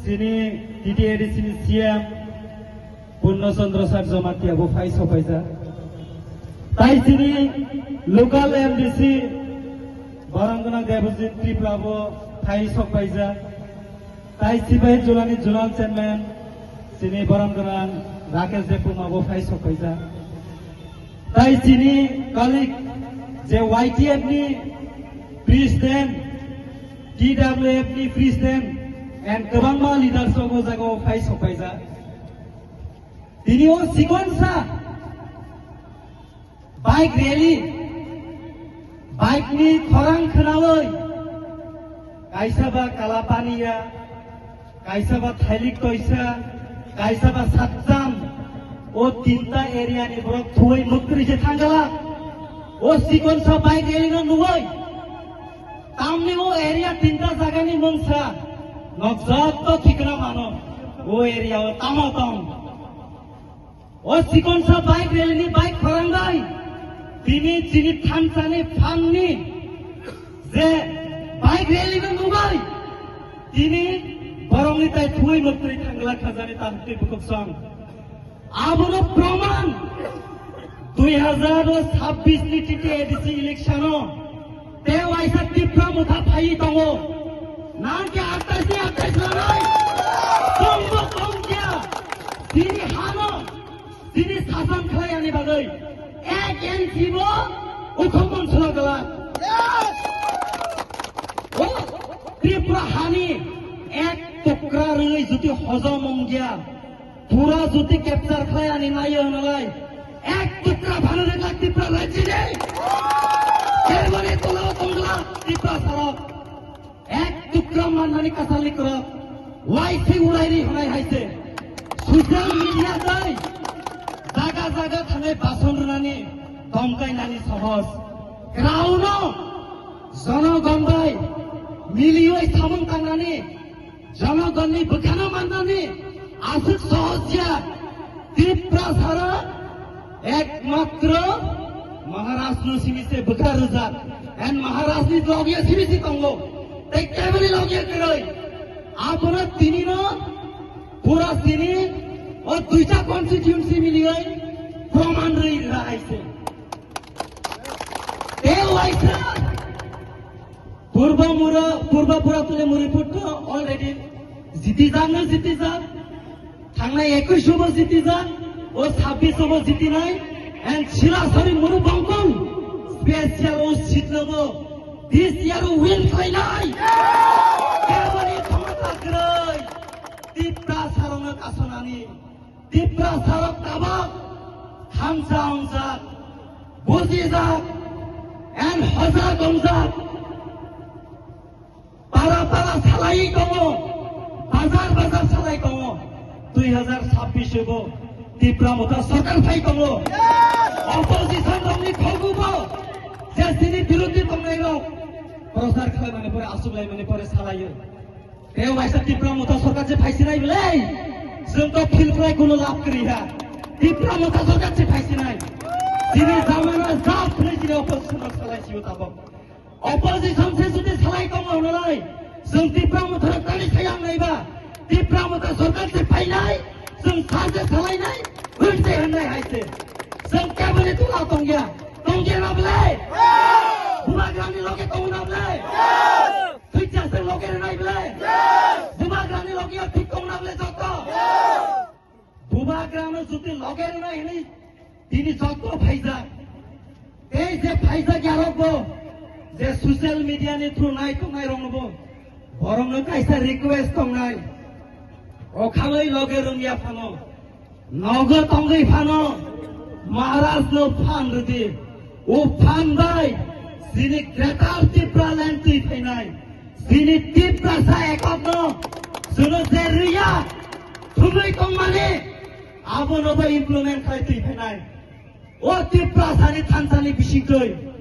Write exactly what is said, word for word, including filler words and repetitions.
Chini T T A D C ni C M Purno Chandra Sar Jamatia bo phai sokpaijak. Tai chini local M D C Borongona Debojit Tripura bo phai sokpaijak. Tai Sipahi Jolani Zonal Chairman chini Borongona Rakesh Debbarma bo phai sokpaijak. Tai chini colleague je Y T F ni President, T W F ni President, and kwbangma leaders rok o jaga o phai sokpaijak. Tini o sikonsa bike rally, bike ni khorang khwnawi, kaisa ba Kalapaniya, kaisa ba Thailik Toisa, kaisa ba Satcham, o tinta area ni borok thuwi muktri se thangala. O sikonsa bike rally no nugwi, tamni o area tinta jaga ni mungsa nok jotto thikna mano. O area o tamo tong. O sikonsa bike rally ni bike khorang bai tini chini thansa ni phan ni je bike rally no nugwi tini borok ni tai thuwi muktri thangla khajani ta hukti bukhuk song. Abono proman dui hazar sabbish ni T T A D C election o te waisa Tipra Motha phai tongo. Nang ke atais ni atais lanai. Tongbo tong kya. Chini hano, chini sasan khlai ani bagwi ek inch bo uthum man sula gala. O Tripura hani ek tukra rwi juti hojom ongya. Pura juti capture khlai ani nayo nalai. Ek tukra phano rwgwlak Tipra rajini. Kermani tola tongla Tipra sarok. Ek tukra mannani kasali kwrwk. Waisi urairi hwnai haise. Social media dai. Jaga jaga thangai bason rwnani, tomkai nani sohos. Ground o jonogon bai miliwi samung tangnani, Jonogonni bwkhano mannani aswk sohos ya. Tiprasara ekmatro Maharajno simi se bwkha rwjak. And Maharajni logya simi se tongo. Tei keboni logya kwrwi. Abono tinino pura tini o duita constituency miliwi proman rwi rwna hai se. Tei waisa Purba Mura, Purba Pura Tule Muriputto already jitijak no jitijak. Thangnai ekush bo jitijak, o sabbish bo jitinai, and Silasari Muru Bongkong special o seat no bo this year o win khlainai. Keboni khomota kwrwi Tiprasarokno kasonani. Tiprasarok tabok thansa ongjak, bujijak, and hojak ongjak. Para para salai tongo, bazar bazar salai tongo. Dui hazar sabbish bo Tipra Motha sorkar phai tongo. Opposition rokni khogubo je chini birodhi tongnai rok prochar khlaimani pore, aswk laimani pore salaio. Tei waisa Tipra Motha sorkar se phaisinai belai. Chwng to feel khlai kuno lab kwrwi ha. Tipra Motha sorkar se phaisinai. Chini jamana jab hwnwi chini opposition rok salai sio tabok. Opposition se jodi salai tongo hwnalai, chwng Tipra Motha rok tani sayang naiba. Tipra Motha sorkar se phainai, chwng sa se salainai, hwn se hwnai hai se. Chwng keboni tola tongya, tongya na belai? Bubagrani loge tongo na belai? Thwicha se loge rwnai belai? Bubagrani loge thik tong na belai joto? Bubagrano juti loge rwnai hwnwi tini joto phaijak. Tei je phaijak yarokbo je social media ni through nai tongnai roknobo borokno kaisa request tongnai. Okhalwi loge rwngya phano, nogo tongwi phano Maharaj no phan rwdi. O phan bai chini Greater Tipraland twi phainai, chini Tiprasa ekotno chwngno je rwya thumwi tongmani, abono bo implement khlai twi phainai. O Tiprasani thansani bisingtwi